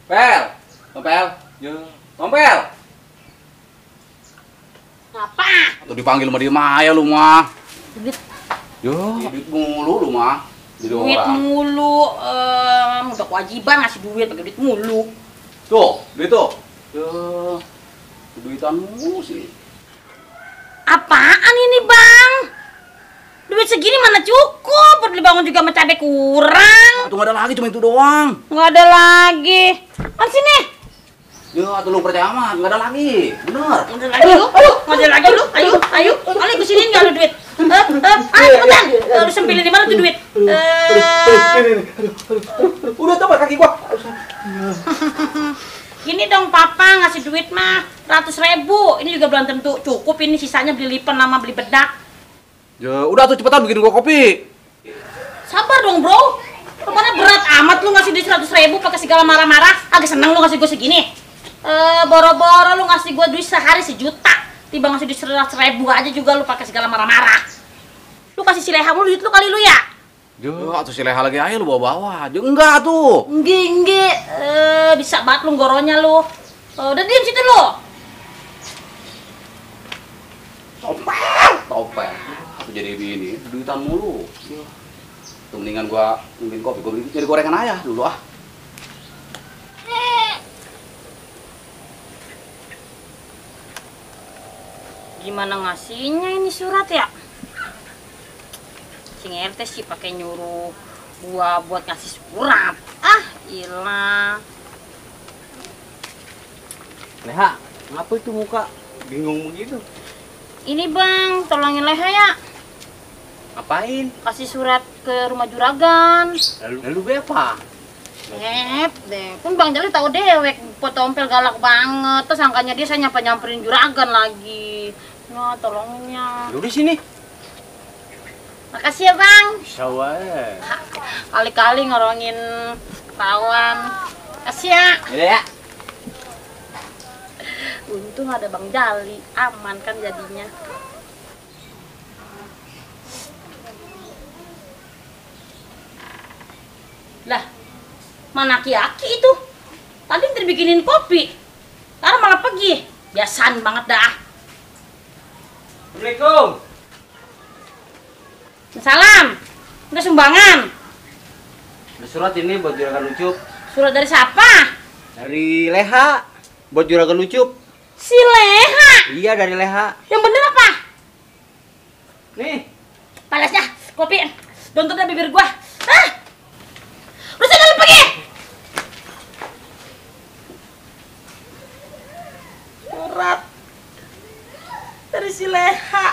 Pel, Tompel, yo, Tompel. Ngapa? Tuh dipanggil sama dia Maya lu mah. Duit, Yo, duit mulu lu mah. Jadi duit orang. mulu, udah kewajiban ngasih duit pakai duit mulu. Tuh, duit tuh. Yo, duitan mulu sih. Apaan ini bang? Duit segini mana cukup? Buat beli bangun juga sama cabai kurang. Tuh nggak ada lagi, cuma itu doang. Nggak ada lagi. Mana sini? Yo, tuh lu percaya amat, nggak ada lagi. Bener. Nggak ada lagi lu? Nggak ada lagi lu? Ayo, ayo. Ayo kesini nggak ada duit. Ayo cepetan. Lu sempilin di mana tuh duit? Udah coba kaki gua. Gini dong papa ngasih duit mah 100.000. Ini juga belum tentu cukup. Ini sisanya beli lipen sama beli bedak. Ya, udah tuh cepetan bikin gua kopi. Sabar dong bro. Kemana berat amat lu ngasih duit 100.000 pakai segala marah-marah. Agak seneng lu ngasih gue segini. Boro-boro lu ngasih gue duit sehari 1 juta. Tiba ngasih duit 100.000 aja juga lu pakai segala marah-marah. Lu kasih si Leha mulu duit lu kali lu ya? Yo, atuh si Leha lagi aja lu bawa-bawa. Yo, enggak tuh. Enggak. Bisa banget lu goronya lu. Udah diem situ lu. Topeng. Aku jadi begini, duitan mulu. Yo. Tuh mendingan gua bikin kopi, gua beli jadi gorengan aja dulu ah. Gimana ngasihnya ini surat ya? Sing RT sih pakai nyuruh gua buat ngasih surat. Ah, ilah. Leha, ngapa itu muka bingung begitu? Ini bang, tolongin Leha ya. Ngapain? Kasih surat ke rumah juragan. Lalu apa? Deh. Pun Bang Jali tahu dewek, Potompel galak banget. Terus angkanya dia saya nyamperin juragan lagi. Nah, tolongnya. Lu di sini. Makasih ya bang. Sawah. Kali-kali ngorongin kawan. Kasih ya. Ya. Untung ada Bang Jali, aman kan jadinya. Lah, mana aki-aki itu? Tadi dibikinin kopi, sekarang malah pergi. Biasaan banget dah. Assalamualaikum. Salam, udah sumbangan. Ada surat ini buat juragan Ucup. Surat dari siapa? Dari Leha. Buat juragan Ucup. Si Leha. Iya, dari Leha. Yang bener apa? Nih. Palasnya, kopi. Dontotnya bibir gua. Ah! Udah sana lu pergi. Surat dari si Leha.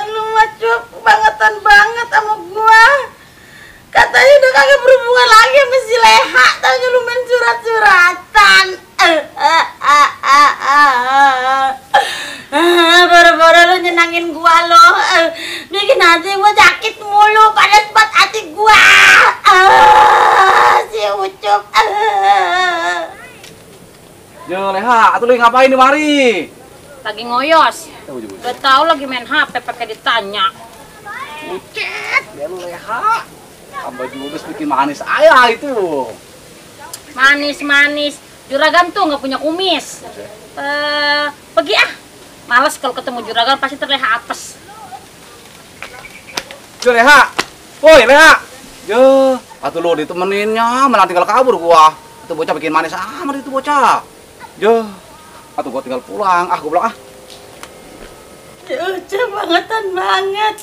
Lu mah Cup, bangetan banget sama gua. Katanya udah kagak berhubungan lagi sama si Leha. Tanya lu main surat-suratan. Baru-baru lu nyenangin gua lo. Bikin hati gua sakit mulu, panas banget hati gua. Si Ucup. Yo, Leha, atuh lu ngapain di mari? Lagi ngoyos. Udah tahu lagi main HP pakai ditanya. Bucet, ya lu Leha. Tambah jurus bikin manis ayah itu. Manis-manis. Juragan tuh nggak punya kumis. Pergi ah. Males kalau ketemu juragan pasti terlihat apes. Yo, Leha. Woi, Leha. Yo, atuh lu ditemeninnya, malah tinggal kabur gua. Itu bocah bikin manis amat itu bocah. Yo, atuh gua tinggal pulang. Ah, gua pulang ah. Ucup bangetan banget.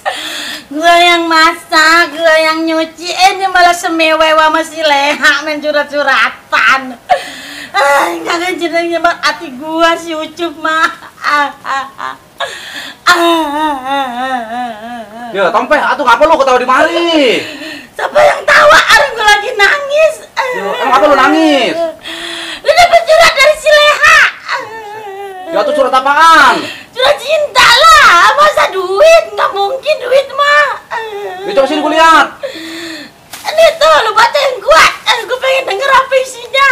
Gua yang masak, gua yang nyuci. Ini malah semewewa sama si Leha main curhat-curhatan. Kagak jenengnya banget hati gua si Ucup mah. Yo, Tompeng, atuh ngapa lu ketawa di mari? Siapa yang tawa? Orang gua lagi nangis. Yo, emang apa lu nangis? Lu dapet surat dari si Leha. Yo, atuh surat apaan? Surat cinta lah. Masa duit? Nggak mungkin duit mah. Yo, coba sini gua lihat. Ini tuh, lu bacain gua. Gua pengen denger apa isinya.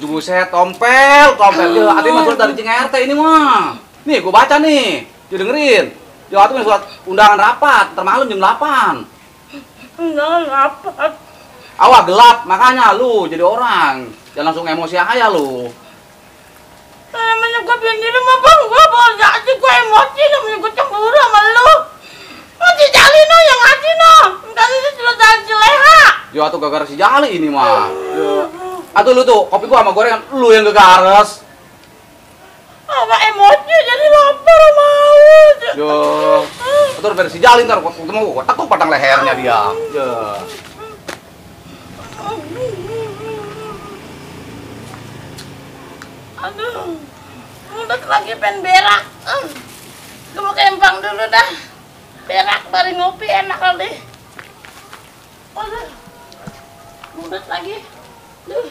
Buset, Tompel. Yo, atuh mah surat dari Cing RT ini mah. Nih, gua baca nih. Yo, dengerin. Yo, atuh surat undangan rapat, ntar malam jam 8. Enggak apa. Awak gelap, makanya lu jadi orang. Jangan langsung emosi aja lu. Namanya gue bilang di rumah bang, gue bawa aja gue emosi, namanya gue cemburu sama lu. Masih Jali no yang ngasih no, kasih itu jelas jeleha. Yo atuh gara-gara si Jali ini mah. Yo. Atuh lu tuh, kopi gua sama gorengan lu yang gegares. Apa emosi jadi lapar mau. Yo. Atuh dari si Jali ntar ketemu gua tekuk padang lehernya dia. Yo. Aduh, mulut lagi pengen berak. Gue mau kembang dulu dah. Berak bari ngopi enak kali. Aduh, mulut lagi. Duh.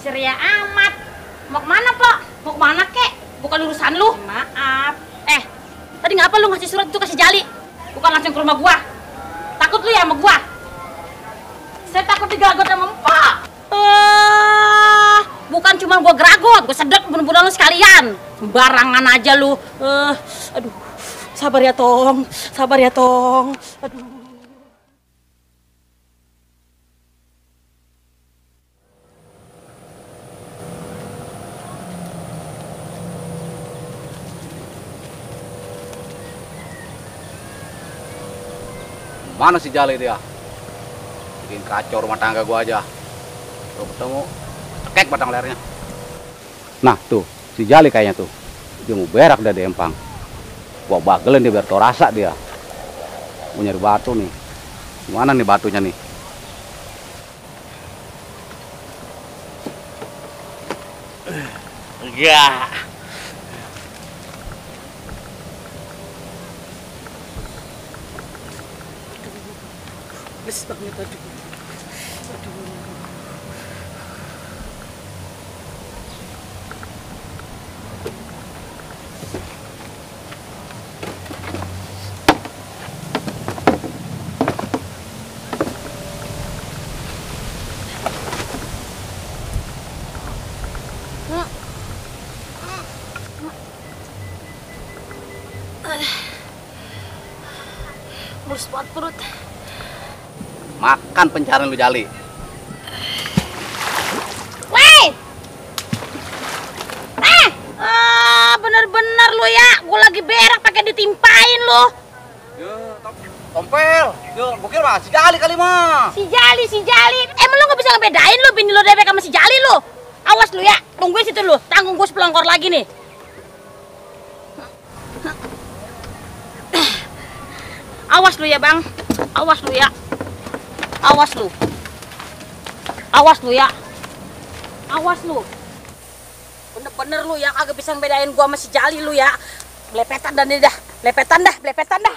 Ceria amat. Mau kemana, Pak? Mau kemana, kek? Bukan urusan lu. Maaf. Tadi ngapa lu ngasih surat itu ke si Jali? Bukan langsung ke rumah gua. Takut lu ya sama gua? Saya takut digeragot sama Empok. Bukan cuma gua geragot, gua sedot bunuh-bunuh lu sekalian. Sembarangan aja lu. Aduh. Sabar ya, Tong. Sabar ya, Tong. Aduh. Mana si Jali dia? Bikin kacau rumah tangga gua aja. Kalau ketemu, tekek batang lehernya. Nah tuh, si Jali kayaknya tuh. Dia mau berak dah di empang. Gua bagelin dia biar tau rasa dia. Mau nyari batu nih. Mana nih batunya nih? Enggak.Les banget, aduh. Mulus banget perut. Makan pencarian lu Jali. Weh! Bener-bener lu ya. Gua lagi berak pakai ditimpain lu. Yo, tompel. Yo, gua kira mah si Jali kali mah. Si Jali. Emang lu nggak bisa ngebedain lu bini lu dewek sama si Jali lu? Awas lu ya. Tungguin situ lu. Tanggung gua sepelongkor lagi nih. Awas lu ya, Bang. Awas lu ya. Awas lu. Awas lu ya. Awas lu. Bener-bener lu ya kagak bisa ngebedain gua sama si Jali lu ya. Belepetan dah nih dah. Belepetan dah.